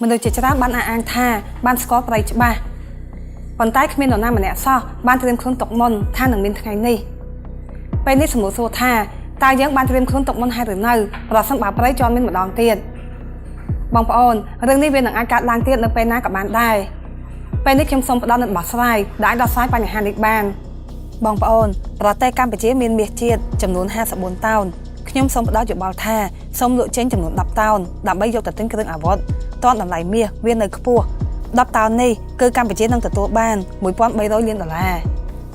មនុស្សជាច្រើនបានអះអាងថាបានស្គាល់ព្រៃច្បាស់ប៉ុន្តែគ្មាននរណាម្នាក់សោះបានត្រៀមខ្លួនទុកមុនថានឹងមានថ្ងៃនេះពេលនេះសំណួរសួរថាតើយើងបានត្រៀមខ្លួនទុកមុនហើយឬនៅប្រសិនបើព្រៃជាន់មានម្ដងទៀតបងប្អូនរឿងនេះវានឹងអាចកើតឡើងទៀតនៅពេលណាក៏បានដែរពេលនេះខ្ញុំសូមផ្ដល់នូវដំណោះស្រាយដែលអាចដោះស្រាយបញ្ហានេះបាន បងប្អូនប្រទេសកម្ពុជាមានមាសជាតិចំនួន54តោនខ្ញុំសូមផ្ដល់យោបល់ថាសូមលក់ចេញចំនួន10តោនដើម្បីយកទៅទិញគ្រឿងអាវុធតនតម្លៃមាសវានៅខ្ពស់10តោននេះគឺកម្ពុជានឹងទទួលបាន1300លានដុល្លារ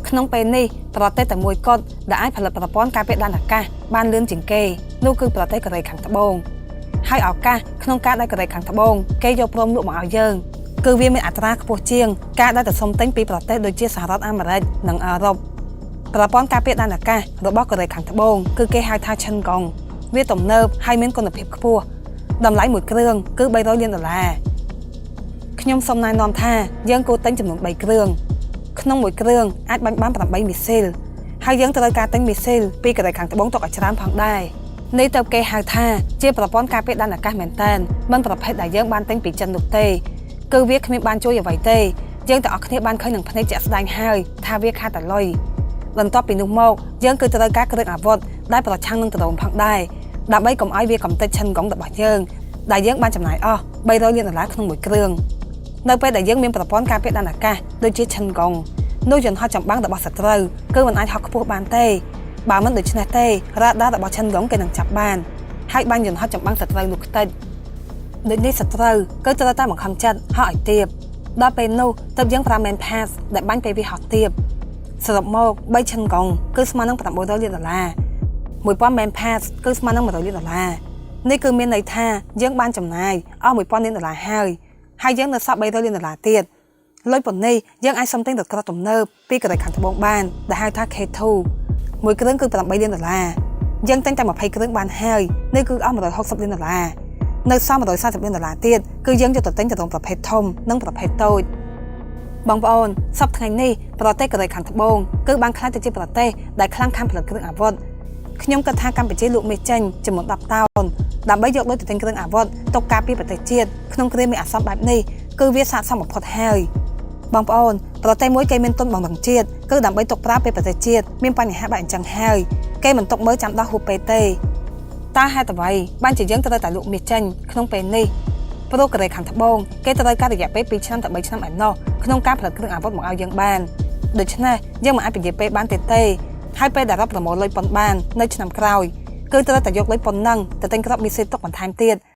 ក្នុងពេលនេះប្រទេសតែមួយគត់ដែលអាចផលិតប្រព័ន្ធការពារដែនអាកាសបានលឿនជាងគេនោះគឺប្រទេសកូរ៉េខាងត្បូងហើយឱកាសក្នុងការដែលកូរ៉េខាងត្បូងគេយកព្រមលក់មកឲ្យយើងគឺវាមានអត្រាខ្ពស់ជាងការដែលទៅសុំទិញពីប្រទេសដូចជាសហរដ្ឋអាមេរិកនិងអឺរ៉ុប ប្រព័ន្ធការពារដែនអាកាសរបស់កូរ៉េខាងត្បូងគឺគេហៅថាឈិនកុងវាទំនើបហើយមានគុណភាពខ្ពស់តម្លៃមួយគ្រឿងគឺ300លានដុល្លារខ្ញុំសូមណែនាំថាយើងគួរទិញចំនួន3គ្រឿងក្នុងមួយគ្រឿងអាចបាញ់បាន8មីស៊ីលហើយយើងត្រូវការទិញមីស៊ីលពីកូរ៉េខាងត្បូងទុកឲ្យច្រើនផងដែរនេះទៅគេហៅថាជាប្រព័ន្ធការពារដែនអាកាសមែនតើមិនប្រភេទដែលយើងបានទិញពីចិននោះទេគឺវាគ្មានបានជួយអ្វីទេយើងទាំងអស់គ្នាបានឃើញនឹងភ្នែកជាក់ស្ដែងហើយថាវាខាតតែលុយ បន្ទាប់ពីនោះមកយើងគឺត្រូវការគ្រឿងអាវុធដែលប្រឆាំងនឹងដ្រូនផងដែរដើម្បីកុំឲ្យវាកំទេចឈិនកុងរបស់យើងដែលយើងបានចំណាយអស់300លានដុល្លារក្នុងមួយគ្រឿងនៅពេលដែលយើងមានប្រព័ន្ធការពារដែនអាកាសដូចជាឈិនកុងនោះយន្តហោះចម្បាំងរបស់សត្រូវគឺមិនអាចហោះខ្ពស់បានទេបើមិនដូច្នេះទេរ៉ាដារបស់ឈិនកុងគេនឹងចាប់បានហើយបាញ់យន្តហោះចម្បាំងសត្រូវនោះខ្ទេចដូចនេះសត្រូវគឺត្រូវតែបង្ខំចិត្តហោះឲ្យទាបដល់ពេលនោះទើបយើងប្រើ MANPADS ដែលបាញ់ពេលវាហោះទាប សរុបមក3ឈិនកុងគឺស្មើនឹង900លានដុល្លារ1000 MANPADS គឺស្មើនឹង100លានដុល្លារនេះគឺមានន័យថាយើងបានចំណាយអស់1000លានដុល្លារហើយហើយយើងនៅសល់300លានដុល្លារទៀតលុយប៉ុននេះយើងអាចសុំទិញរថក្រោះទំនើបពីកូរ៉េខាងត្បូងបានដែលហៅថា K2 មួយគ្រឿងគឺ8លានដុល្លារយើងទិញតែ20គ្រឿងបានហើយនេះគឺអស់160លានដុល្លារនៅសល់140លានដុល្លារទៀតគឺយើងយកទៅទិញដរុងប្រភេទធំនិងប្រភេទតូច បងប្អូនសប្តាហ៍ថ្ងៃនេះប្រទេសកូរ៉េខាងត្បូងគឺបានក្លាយទៅជាប្រទេសដែលខ្លាំងខាងផលិតគ្រឿងអាវុធខ្ញុំគិតថាកម្ពុជាលក់មាសចេញចំនួន10តោនដើម្បីយកលុយទៅទិញគ្រឿងអាវុធទុកការពារប្រទេសជាតិក្នុងគ្រាមានអាសន្នបែបនេះគឺវាស័ក្តិសមបំផុតហើយបងប្អូនប្រទេសមួយគេមានទុនបំរុងជាតិគឺដើម្បីទុកប្រើពេលប្រទេសជាតិមានបញ្ហាបែបអញ្ចឹងហើយគេមិនទុកមើលចាំដោះហួសពេលទេតើហេតុអ្វីបានជាយើងត្រូវតែលក់មាសចេញក្នុងពេលនេះ ព្រោះកូរ៉េខាងត្បូងគេត្រូវការរយៈពេល2ឆ្នាំទៅ3ឆ្នាំឯណោះក្នុងការផលិតគ្រឿងអាវុធមកឲ្យយើងបានដូច្នេះយើងមិនអាចពន្យាពេលបានទេទេហើយពេលដែលរកប្រមូលលុយប៉ុនបាននៅឆ្នាំក្រោយគឺត្រូវតែយកលុយប៉ុនហ្នឹងទៅទិញគ្រាប់មីស៊ីលទុកបន្ថែមទៀត។